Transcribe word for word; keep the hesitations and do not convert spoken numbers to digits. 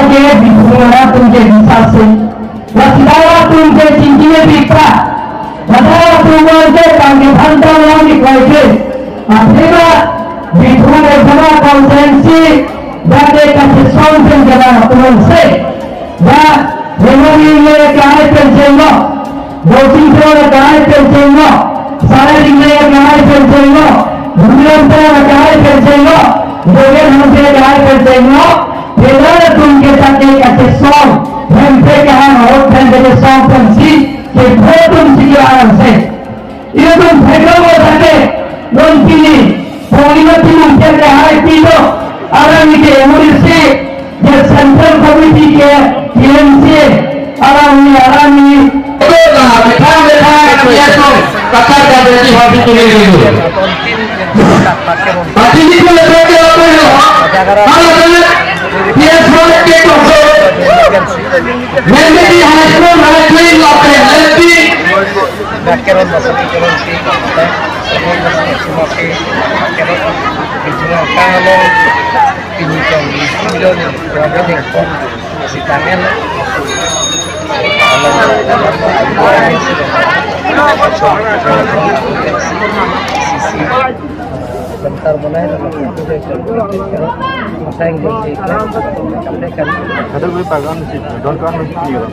Ke bithung arat atum ke bisase, lasi dak atum ke chingki ne bikta, dak atum ke tangke phanta lang di kwai ke. Athema bithung Loksabha constituency dak ke kachesong pen jalan atum se. Dak Hemang Ingleng ke ai pen chenglo, Dorsing Teron ke ai pen chenglo, Salai Ringleng ke ai pen chenglo, Bhumiram Teron ke ai pen chenglo, Dogen Hanse ke ai pen chenglo, Hemang atum ke dak ke kachesong, hem ke kahang ahut hem kachesong pensi, ke vote atum si ke arang se. Itum theklo dak ke, non pini, pongina tinung ke ke hai pilo, arang ke M O D C, je Central Committee ke T M C, arang ni, arang ni. Ito na, bithang, bithang, P S O, kata kata di hobi tuloy dulu. Pati di tuloy dulu, tuloy dulu. Halo, tuloy. P S O ke tuloy. Nanti di high school, high school, apa yang nanti? Dak Teron masuk Teron si, Teron masuk Teron si, Teron di Jungkang Along, pini kan di Sidon, berada di Kong, si tangan. Bentar mana ya, masang kunci, sampaikan. Ada gue pagang sih, don kan masih kira.